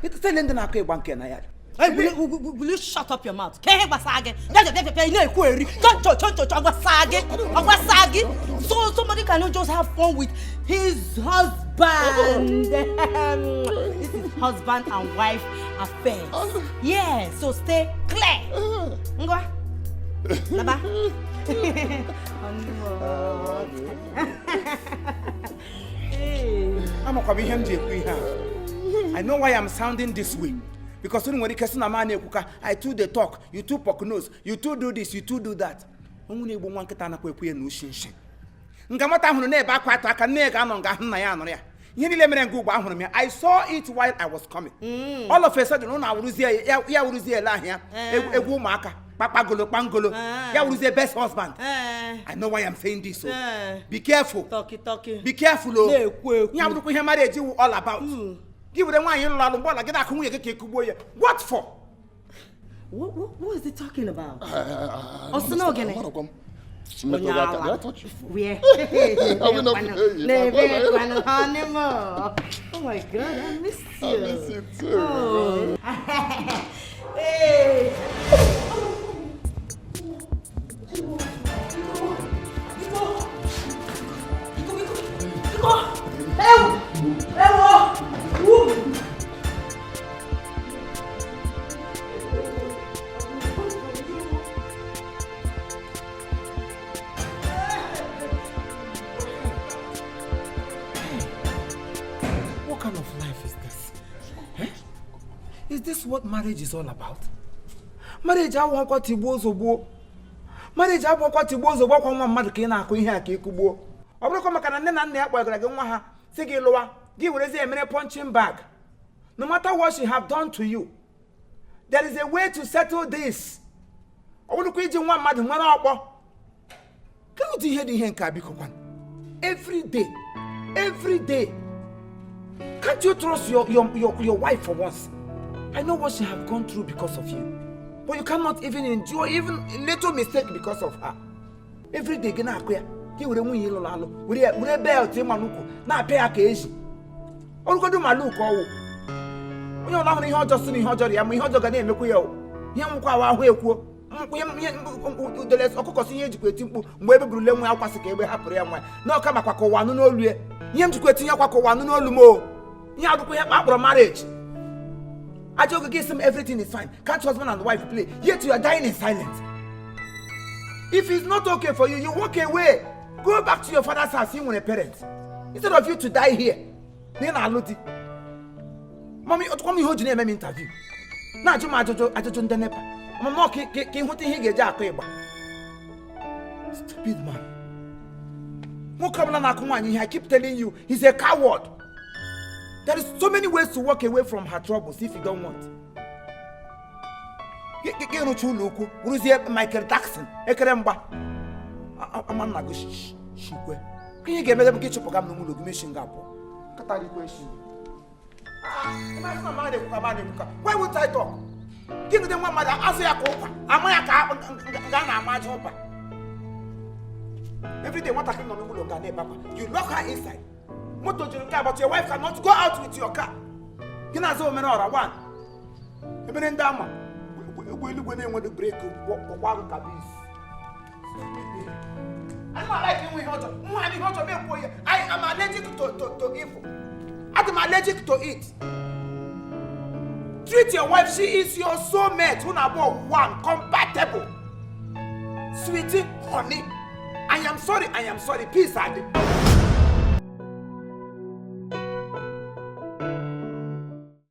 Ịtele ndị na-akụ ịgba nke na ya. Hey, will you shut up your mouth? Ka ihe gbasara gị? Bịa bịa bịa bịa, ị na-ekwu eri. Chọ chọ chọ chọ chọ gbasara gị. Ọ gbasara gị. So somebody cannot just have fun with his husband. This is husband and wife affairs. Yeah, so stay clear. Ngwa. Laba. Hey. Amakwa m ihe m ji ekwu ihe a. I know why I'm sounding this way. Because unu nwere ike sị na m a na-ekwuka, I too dey talk, you too poke nose, you too do this, you too do that. Onwụ na-egbu nwa nkịta anakwa ekwu ya na ushi nshi. Nga nwata hụrụ na-ebe akwa atụ aka, nne ya ga-anọ nga ahụ nna ya anọrọ ya. Ihe niile mere nga ugbo ahụrụ m ya. I saw it while I was coming. All of a sudden, ụnụ awụrụzie ya, ya wụrụzie ele ahụ ya egwu ụmụaka kpakpagolo kpangolo, ya wụrụzie best husband. I know why I'm saying this o. Be careful. Talky talky. Be careful o. Na-ekwu ekwu. Ihe abụrụkwa ihe marriage wụ all about. Gị were nwaanyị lụrụ alụ mgbe ọla gị na-akụ nwunye gị ka ị kụgbuo ya. What for? What is he talking about? Ọ sị na ogene? Onye ala. Where? we not playing? N'ebe kwanụ, honey mo. Oh my God, I miss you. I miss you too. Oh. Hey. Ewo! Ewo! Woo! What kind of life is this? Eh? Is this what marriage is all about? Marriage awụghọkwa tigbuo zọgbuo. Marriage abụghọkwa tigbuo zọgbuo, kwa nwa mmadụ ka ị na-akụ ihe a ka ị kụgbuo. Ọ bụrụkwa maka na nne na nna ya kpọgara gị nwa ha si gị lụwa, gị werezie emere punching bag. No matter what she have done to you, there is a way to settle this. Ọ bụrụkwa iji nwa mmadụ nwere ọkpọ. Kedu ụdị ihe dị ihe nke a biko kwanụ? Every day, every day. Can't you trust your wife for once? I know what she have gone through because of you. But you cannot even endure even a little mistake because of her. Every day gị na-akụ ya, gị were nwunye ịlụrụ alụ, were ya were belt ịma n'ukwu na-apịa ya ka ezi. Ọrụgodu ma luku ọwụ. Onye ọla hụrụ ihe ọjọọ sị na ihe ọjọọ dị ya ma ihe ọjọọ ga na-emekwa ya o. Ihe nwụkwa ahụ ahụ ekwuo. Ihe ihe udele ọkụkọ sị ihe ejikwa eti mkpu mgbe ebe burule nwa ya akwasị ka egbe hapụrụ ya nwa ya. Na ọka makwa ka ụwa anụ n'olu ya. Ihe m jikwa etinye akwa ka ụwa anụ n'olu m o. Ihe adụkwa ihe akpọrọ marriage. Ajọ oge gị sị m everything is fine. Can't husband and wife play? Yet you are dying in silence. If it's not okay for you, you walk away. Go back to your father's house, you nwere parents. Instead of you to die here. Na ị na-alụ di. Mami, ọtụkwa m ihe o ji na-eme m interview. Na-ajụ m ajụjụ ajụjụ ndị NEPA. Mama, ka ka ịhụta ihe ị ga-eji akụ ịgba. Stupid man. Nwoke ọbụla na-akụ nwaanyị ihe, I keep telling you, he's a coward. There is so many ways to walk away from her troubles if you don't want. Gị rụcha ụlọ ukwu, rụzie Michael Jackson, ekere mgba. Ama nna gị shikwe. Ka ihe ga-emebe gị chụpụ ga m n'ụlọ gị meshi nga pụọ. Kata gị kwe shi. Why would I talk? Gị nụde nwa mmadụ azụ ya ka ụkwa, ama ya ka nga a na-ama aja ụpa. Every day nwatakịrị nọ n'ụlọ ga na-ebe akwa. You lock her inside. Moto juru nke but your wife cannot go out with your car. Gị na-azụ omere ọra one. Ebere ndị ama egwu eluigwe na-enweghị brake gwọkwa gị ka bis. Ana m like inwe ihe ọjọọ. Nwa ihe ọjọọ m ekwuo ya. to evil. Adị m allergic to it. Treat your wife, she is your soulmate. Unu abụọ one, compatible. Sweetie, honey, I am sorry, I am sorry. Peace adị.